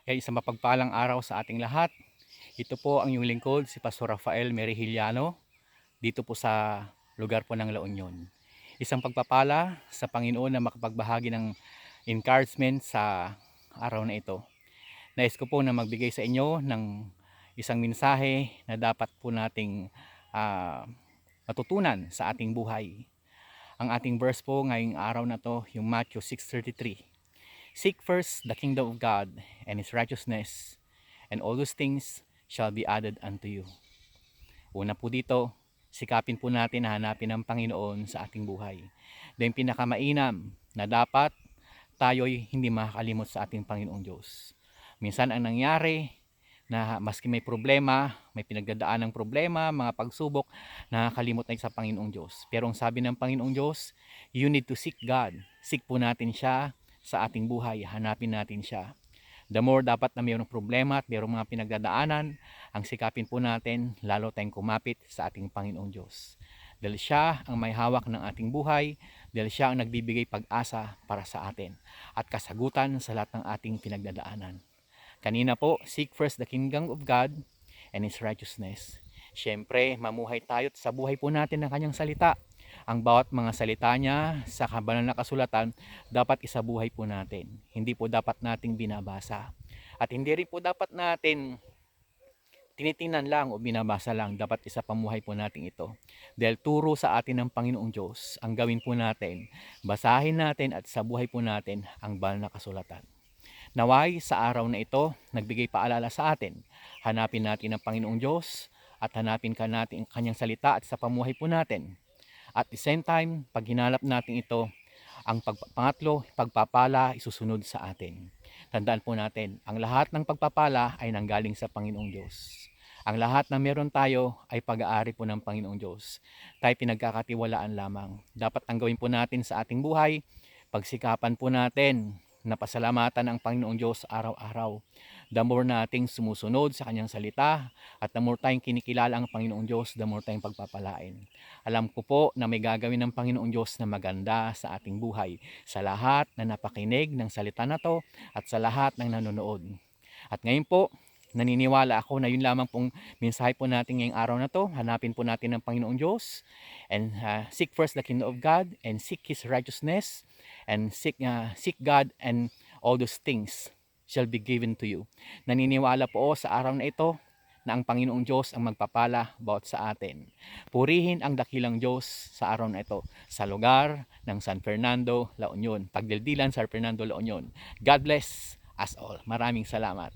Kaya isang mapagpalang araw sa ating lahat. Ito po ang iyong lingkod, si Pastor Rafael Merihiliano, dito po sa lugar po ng La Union. Isang pagpapala sa Panginoon na makapagbahagi ng encouragement sa araw na ito. Nais ko po na magbigay sa inyo ng isang mensahe na dapat po nating matutunan sa ating buhay. Ang ating verse po ngayong araw na to, yung Matthew 6:33. Seek first the kingdom of God and His righteousness, and all those things shall be added unto you. Una po dito, sikapin po natin na hanapin ang Panginoon sa ating buhay. Dahil pinakamainam na dapat tayo'y hindi makakalimot sa ating Panginoong Diyos. Minsan ang nangyari na maski may problema, may pinagdadaan ng problema, mga pagsubok, nakakalimot na sa Panginoong Diyos. Pero ang sabi ng Panginoong Diyos, you need to seek God. Seek po natin siya sa ating buhay, hanapin natin siya. The more dapat na mayroong problema at mayroong mga pinagdadaanan, ang sikapin po natin, lalo tayong kumapit sa ating Panginoong Diyos. Dahil siya ang may hawak ng ating buhay, dahil siya ang nagbibigay pag-asa para sa atin at kasagutan sa lahat ng ating pinagdadaanan. Kanina po, seek first the kingdom of God and His righteousness. Siyempre, mamuhay tayo sa buhay po natin ng kanyang salita. Ang bawat mga salita niya sa kabanal na kasulatan dapat isabuhay po natin. Hindi po dapat nating binabasa. At hindi rin po dapat natin tinitingnan lang o binabasa lang. Dapat isapamuhay po natin ito. Dahil turo sa atin ng Panginoong Diyos, ang gawin po natin, basahin natin at isabuhay po natin ang banal na kasulatan. Naway sa araw na ito, nagbigay paalala sa atin. Hanapin natin ang Panginoong Diyos at hanapin ka natin ang kanyang salita at sa pamuhay po natin. At the same time, pag hinalap natin ito, ang pangatlo, pagpapala isusunod sa atin. Tandaan po natin, ang lahat ng pagpapala ay nanggaling sa Panginoong Diyos. Ang lahat na meron tayo ay pag-aari po ng Panginoong Diyos. Tayo pinagkakatiwalaan lamang. Dapat ang gawin po natin sa ating buhay, pagsikapan po natin na pasalamatan ang Panginoong Diyos araw-araw. The more nating sumusunod sa kanyang salita at the more tayong kinikilala ang Panginoong Diyos, the more tayong pagpapalain. Alam ko po na may gagawin ng Panginoong Diyos na maganda sa ating buhay, sa lahat na napakinig ng salita na to at sa lahat ng nanonood. At ngayon po, naniniwala ako na yun lamang pong mensahe po natin ngayong araw na to. Hanapin po natin ang Panginoong Diyos and seek first the kingdom of God and seek His righteousness and seek God and all those things shall be given to you. Naniniwala po sa araw na ito na ang Panginoong Diyos ang magpapala bawat sa atin. Purihin ang dakilang Diyos sa araw na ito sa lugar ng San Fernando, La Union. Pagdildilan San Fernando, La Union. God bless us all. Maraming salamat.